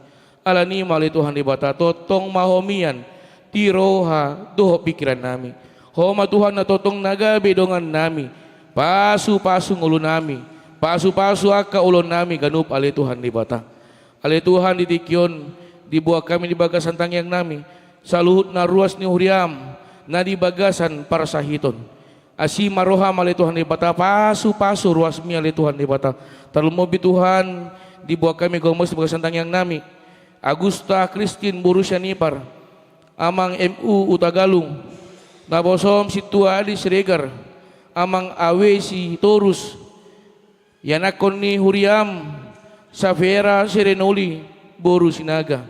Alani i ma ale Tuhan Debata, tongtong ma Ho mian di roha dohot pingkirannami. Ho ma Tuhan na tongtong na gabe dongannami. Pasupasu ngolunami, pasupasu angka ulaonnami ganup ale Tuhan Debata. Ale Tuhan, di tingki on dibuat hami di bagasan tangiangnami saluhut na ruas ni huriaM na di bagasan parsahiton. Asi ma rohaM ale Tuhan Debata, pasupasu ruasMi ale Tuhan Debata. Tarlumobi Tuhan, dibuat hami gomos di bagasan tangiangnami Agusta Kristin boru Sianipar, Amang M U Hutagalung, naposoM Sintua Adi Siregar, Amang Awe Sitorus, ianakhon ni huriaM Safera Serenoli boru Sinaga.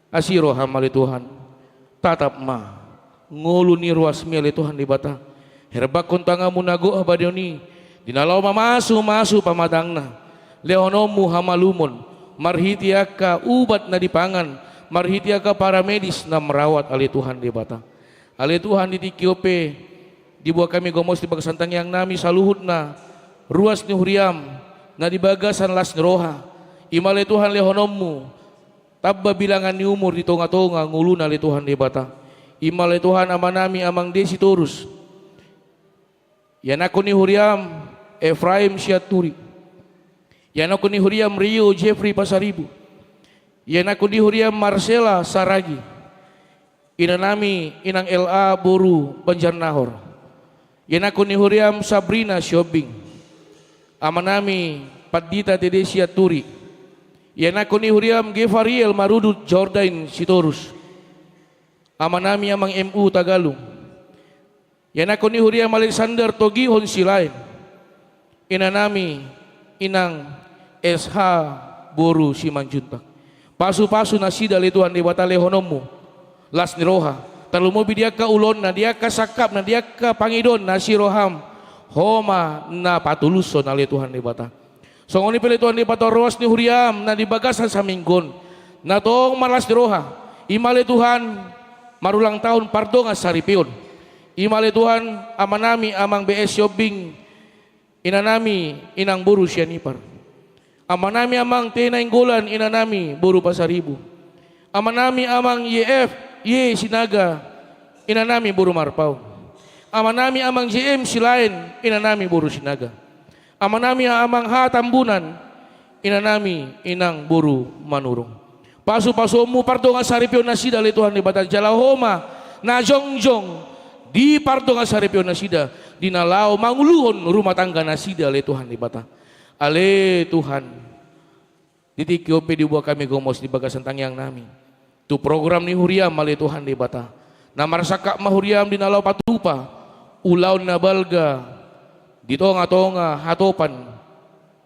Asi rohaM ale Tuhan, tatap ma ngolu ni ruasMi ale Tuhan Debata. Herbanghon tanganMu na gok habadiaon i, di na laho mamasumasu pamatangna. LehononMu hamalumon marhite angka ubat na dipangan, marhite angka paramedis na merawat ale Tuhan Debata. Ale Tuhan, di tingki on pe dibuat hami gomos di bagasan tangiangnami saluhut na ruas ni huriaM na di bagasan las ni roha. I ma ale Tuhan lehononMu tamba bilangan ni umur di tongatonga ngoluna ale Tuhan Debata. I ma ale Tuhan amanami Amang De Sitorus, ianakhon ni huriaM Efraim Sianturi, ianakhon ni huriaM Rio Jeffrey Pasaribu, ianakhon ni huriaM Marcella Saragi, inanami Inang L A boru Banjarnahor, ianakhon ni huriaM Sabrina Sihombing, amanami Pandita Tede Sianturi, ianakhon ni huriaM Gefariel Marudut Jordain Sitorus, amanami Amang M U Hutagalung, ianakhon ni huriaM Alexander Togihon Silaen, inanami Inang S H boru Simanjuntak. Pasupasu nasida ale Tuhan Debata lehononMu las ni roha, tarlumobi di angka ulaonna, di angka sangkapna, di angka pangidoanna. Asi rohaM, Ho ma na patulushon ale Tuhan Debata. Songon i pe ale Tuhan Debata ruas ni huriaM na di bagasan saminggu on na tong marlas ni roha, i ma ale Tuhan marulang tahun pardongan saripeon. I ma ale Tuhan amanami Amang B S Sihombing, inanami Inang boru Sianipar, amanami Amang T Nainggolan, inanami boru Pasaribu, amanami Amang Y F Y Sinaga, inanami boru Marpaung, amanami Amang J M Silaen, inanami boru Sinaga, amanami Amang H Tambunan, inanami Inang boru Manurung. PasuPasuonMu pardongan saripeon nasida ale Tuhan Debata, jala Ho ma na jongjong di pardongan saripeon nasida di na laho manguluhon rumah tangga nasida ale Tuhan Debata. Ale Tuhan, di tingki on pe dibuat hami gomos di bagasan tangiangnami tu program ni huriaM ale Tuhan Debata. Na marsangkap ma huriaM di na laho patupa ulaon na balga di tongatonga hatopan,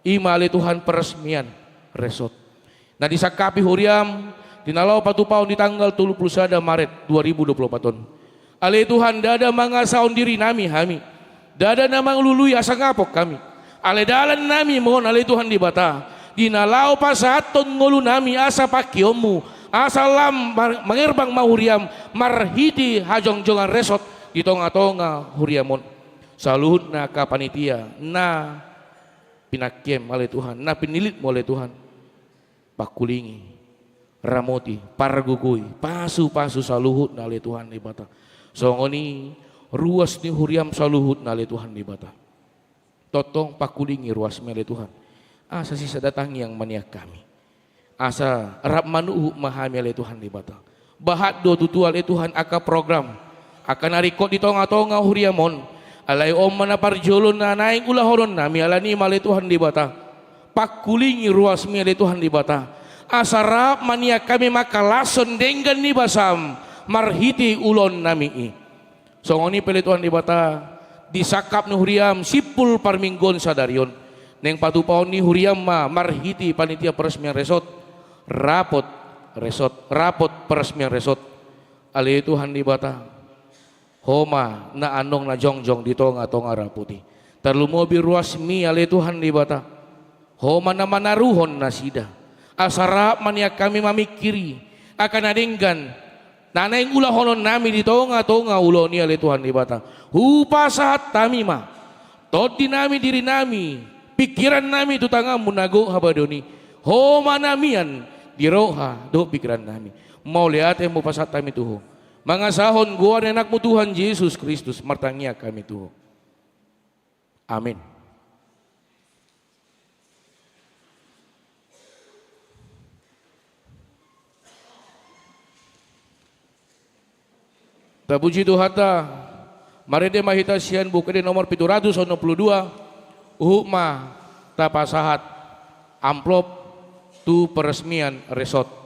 i ma ale Tuhan peresmian resort. Na disangkapi huriaM di na laho patupahon di tanggal tolu pulu sada Maret dua ribu dua pulu opat on. Ale Tuhan, ndada mangasahon dirinami hami, ndada na mangalului hasangapon hami. Alai dalannami ma on ale Tuhan Debata, di na laho pasahathon ngolunami asa pangkeonMu, Asa lam mar-, mangerbang ma huriam marhite hajongjongan resort di tongatonga huriam on. Saluhutna angka panitia na pinangkem ale Tuhan, na pinillitmu ale Tuhan. Pangkulingi, ramoti, pargogoi, pasupasu saluhutna ale Tuhan Debata. Songon i ruas ni huriam saluhutna ale Tuhan Debata. Tongtong pangkulingi ruasmi ale Tuhan. Asa sisada tangiang ma nian hami. Asa rap manuhuk ma hami ale Tuhan Debata. Bahat do tutu ale Tuhan angka program, angka na ringkot di tongatonga huriam on. Alai on ma na parjolo na naeng ulahononnami, alani i ma ale Tuhan Debata. Pangkulingi ruasmi ale Tuhan Debata. Asa rap ma nian hami mangkalashon denggan ni basam marhite ulaonnami i. Songon i pe ale Tuhan Debata, di sangkap ni huriam simpul parmingguon sadari on, naeng patupaon ni huriam ma marhite panitia peresmian resort, rapot resort, rapot peresmian resort. Ale Tuhan Debata, Ho ma na annon na jongjong di tongatonga rapot i. Tarlumobi ruasmi ale Tuhan Debata. Ho ma na manaruhon nasida. Asa rap ma nian hami mamingkiri angka na denggan na naeng ulahononnami di tongatonga ulaon i ale Tuhan Debata. Hupasahat hami ma tondinami, dirinami, pingkirannami tu tanganmu na gok habadoan i. Ho ma na mian di roha dohot pingkirannami. Mauliate ma hupasahat hami tu Ho. Mangasahon goar ni Anakmu Tuhan Jesus Kristus martangiang hami tu Ho. Amin. Tapuji Tuhanta, marende ma hita sian Buku Ende nomor pitu ratus onom pulu dua, huhut ma tapasahat amplop tu peresmian resort.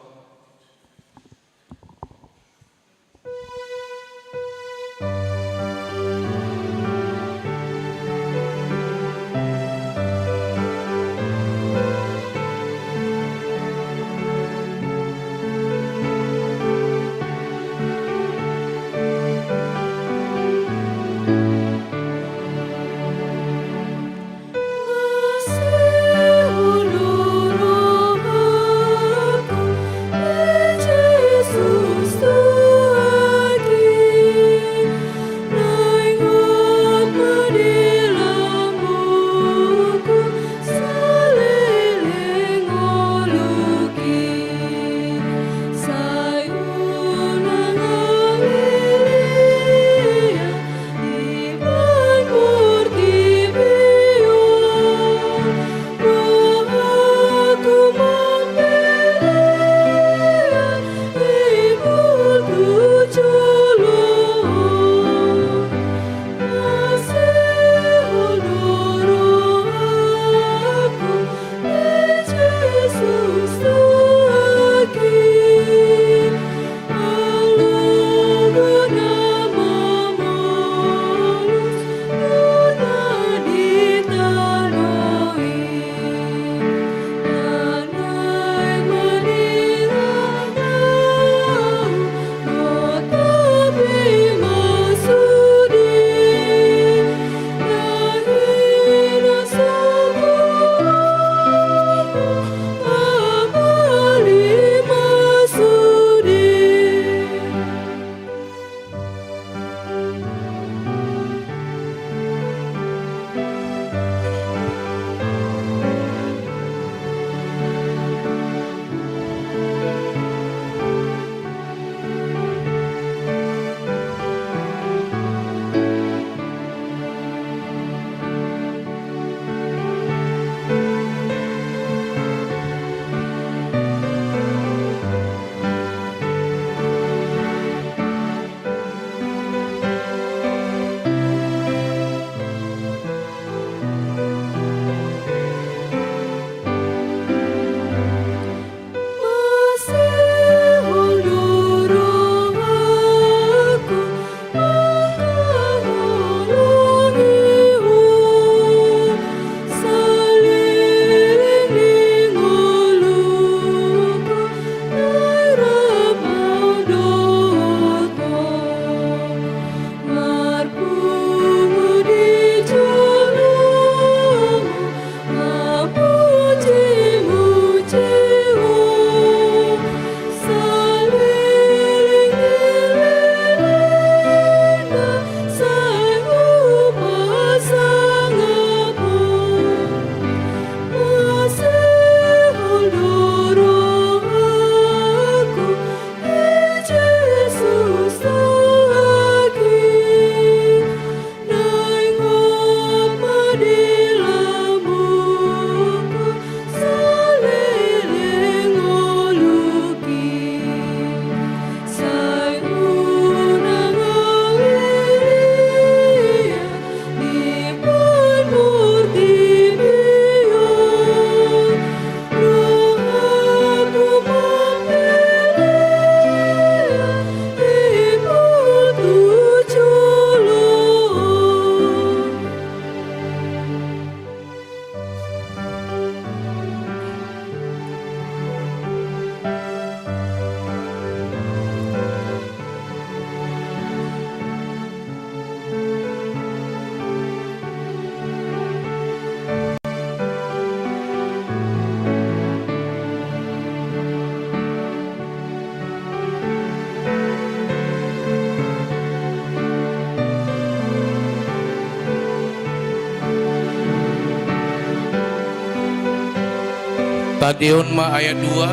Patihon ma ayat dua,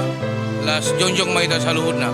laos jongjong ma hita saluhutna.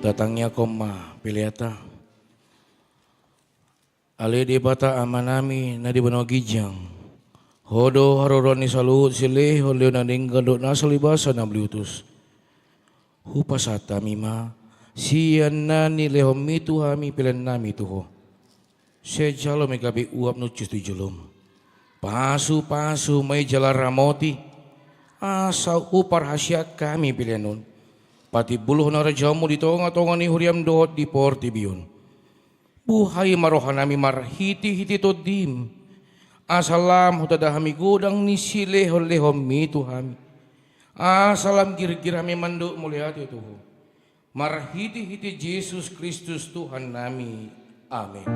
Tatangiangkon ma peleanta. Ale Debata Amanami na di banua ginjang, Ho do haroroan ni saluhut silehonlehon na denggan dohot na salibasa na meliutus. Hupasahat hami ma, sian na nilehonMi tu hami peleannami tu Ho. Sai jalo ma i gabe uap na hushus tu jolom. Pasupasu ma i jala ramoti, asa huparhaseang hami pelean on patimbulhon harajaonMu di tongatonga ni huriaM dohot di portibi on. Buhai ma rohanami marhitehite TondiM, asa lam hutanda hami godang ni silehonlehonMi tu hami, asa lam girgir hami mandok mauliate tu Ho. Marhitehite Jesus Kristus Tuhannami. Amen.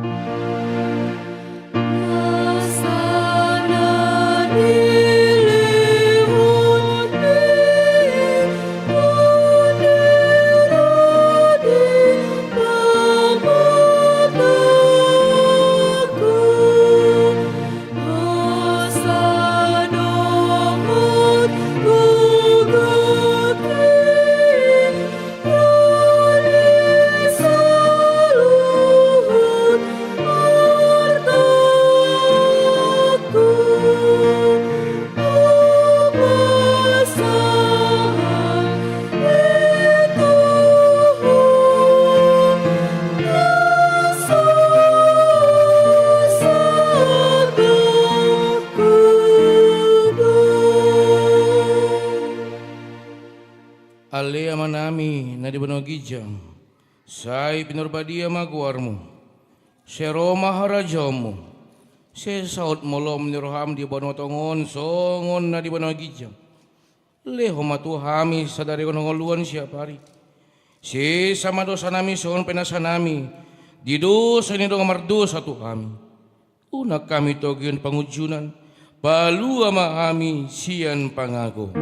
Ale Amanami na di banua ginjang, sai pinarbadia ma goarMu. Sai ro ma harajaonMu. Sai saut ma ulaon ni rohaM di banua tonga on songon na di banua ginjang. Lehon ma tu hami sadari on hangoluan siapari. Sesa ma dosanami songon pinasahanami di dosa ni dongan mardosa tu hami. Unang hami togihon pangunjunan, palua ma hami sian pangago.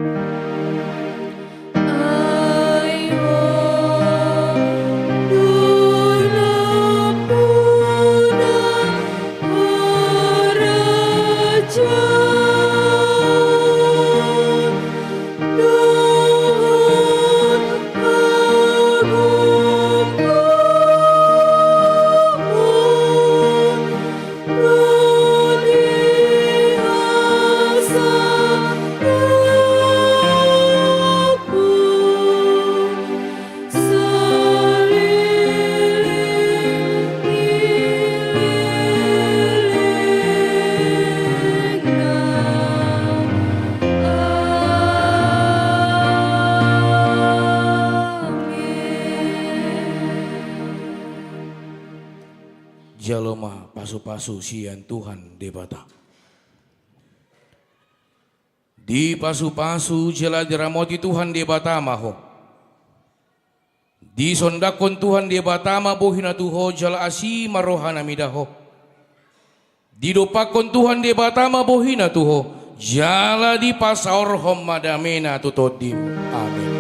Jalo ma pasupasu sian Tuhan Debata. Dipasupasu jala diramoti Tuhan Debata ma ho. Disondangkon Tuhan Debata ma bohiNa tu ho jala asi ma rohaNa mida ho. Didompakkon Tuhan Debata ma bohiNa tu ho jala dipasaorhon ma dameNa tu tondim. Amen.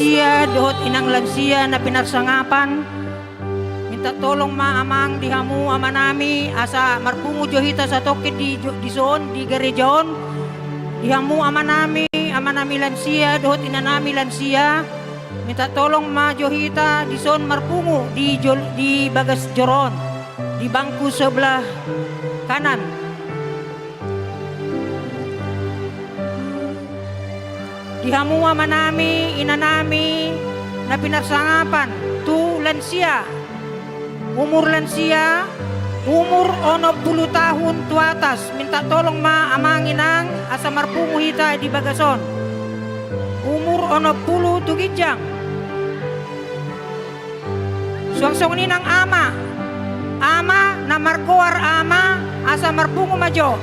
lansia dohot inang lansia na pinarsangapan. Minta tolong ma amang di hamu amanami asa marpungu jo hita satongkin di jo-, dison di gareja on. Di hamu amanami, amanami lansia dohot inanami lansia, minta tolong ma jo hita dison marpungu di jol-, di bagas joro on, di bangku sebelah kanan. Di hamu amanami, inanami na pinarsangapan tu lansia, umur lansia, umur onom pulu tahun tu atas, minta tolong ma amang inang asa marpungu hita di bagas on. Umur onom pulu tu ginjang. Suang songon i nang ama, ama na margoar ama, asa marpungu ma jo.